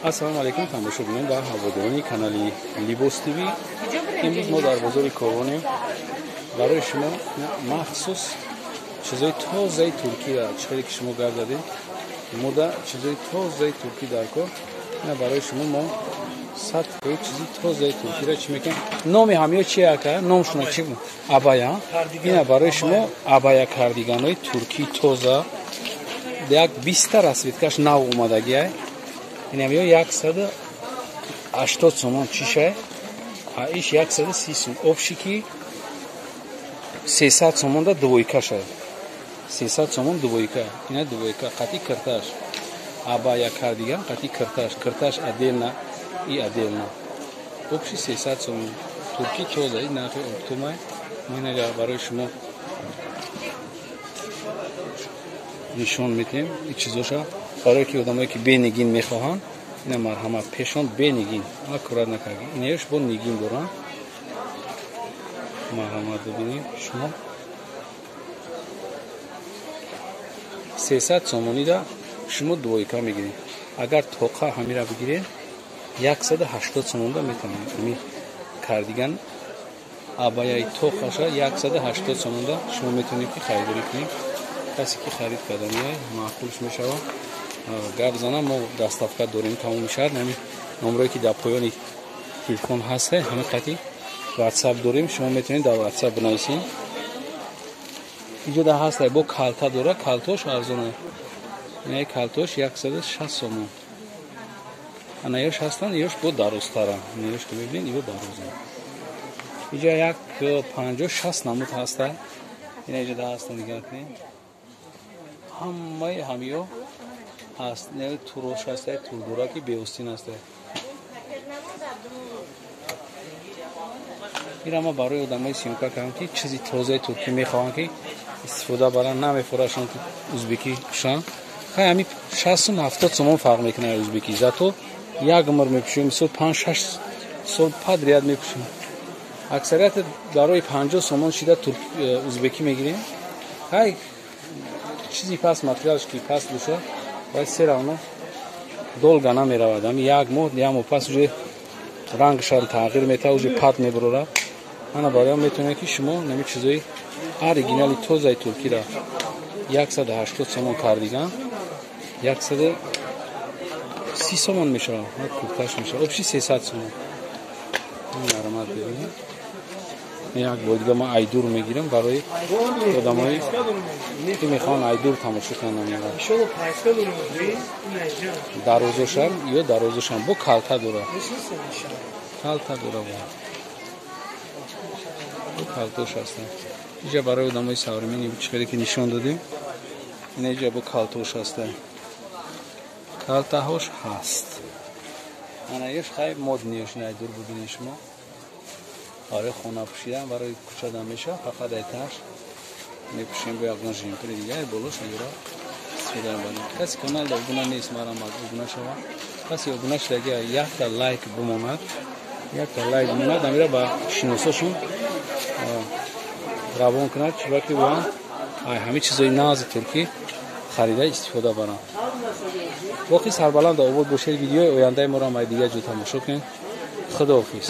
Ассалому алайкум тамошобинон ва ҳаводорони канали Либос ТВ. Имрӯз мо дар бозори Корвонем. Барои шумо махсус чизои тозаи Туркия, чӣ ки шумо гап задем, мода чизои тозаи туркӣ дар кор. Ина барои шумо мо 100% чизи тозаи туркиро чӣ мекунем. Номи ҳамиё чи ака? Номшуна чи? Абая. Ина барои шумо абая кардиганои туркии тоза. Як 20 расцветкаш нав омадагиай. Инам ё 180 сомон чишай, а иш 130 сом. Общий ки 300 сомон да двойка шай. 300 сомон двойка. Ина двойка қати кирташ. Абая кардиган қати кирташ. Кирташ отдельно и отдельно. Общий 300 сомон. Турки тоза, ин нархи оптомай. Мо ина барои шумо нишон медиҳем ин чизоша. Барои ки одамое ки бенигин мехоҳанд, ина марҳамат пешон бенигин. Аккурат накард. Инаёш бо нигин доранд. Марҳамат бибинед шумо. 300 сомонида шумо двойка мегиред. Агар тоқа ҳамира бигиред, 180 сомонда метавонед. Ами кардиган абаяи тоқаша 180 сомонда шумо метавонед ки харидорӣ кунед. Касе ки харид карда меояд, маъқулш мешавад. Гап занам, мо доставка дорем тамоми шаҳр. Ҳамин номерое ки дар поёни телефон ҳаст, ҳамин қати WhatsApp дорем, шумо метавонед дар WhatsApp бинависед. Инҷо дар ҳаст бо калта дора, калтош арзона. Ина калтош 160 сомон. Ана ёш ҳастанд, ёш бо дарозтара. Ина ёш ки мебинед, иво дароза. Инҷо як 50-60 намуд ҳаста. Ина инҷо дар ҳастанд, нигоҳ кунед. Ҳамаи ҳамиё ҳаст. Не турош ҳаст, турдура ки беостин ҳаст. Ира ма барои одамои съёмка кардам ки чизи тозаи туркӣ мехоҳанд ки истифода баранд, намефурашанд ки узбекӣ пӯшанд. Хай ҳами 60-70 сомон фарқ мекунад узбекӣ. Зато як умр мепӯшем, мисол 5-6 сол подряд мепӯшем. Аксарияти барои 50 сомон шида узбекӣ мегирем. Хай чизи пас материалш ки пас бошад, бояд все равно долго намеравад. Ҳами як моҳ, як моҳ пас уже рангшам тағйир метавад, уже пат мебурорад. Ана барои метавонед ки шумо нами чизои оригинали тозаи туркиро 180 сомон кардиган, 130 сомон мешавад, курташ мешавад, общий 300 сомон. Марҳамат бибинед. Як бор дига ман айдур мегирам барои одамое ки мехоҳанд айдур тамошо кунанд. Дарозошам ё дарозошам бо калта дора. Калта дора бо калтош ҳастанд. Инҷа барои одамои современный чӣ ки нишон додем, ина инҷа бо калтош ҳастанд. Калтаҳош ҳаст. Ана ёш хай модниёш ина айдур бибинед шумо. Барои хона пӯшидан, барои кӯчадан мешавад, фақат айташ мепӯшем бо ягон жемпери дига, болош юра истифода мебарем. Каси канал обуна нест, марҳамат обуна шавад. Каси обуна шудаги якта лайк бимонад, якта лайк бимонад, амира ба шиносошон равон кунад, чунки вон ҳамин чизои нази туркӣ харида истифода баранд. Боқӣ сарбаланд обод бошед. Видеои ояндаи моро ҳам дигар ҷо тамошо кунед. Худоҳофиз.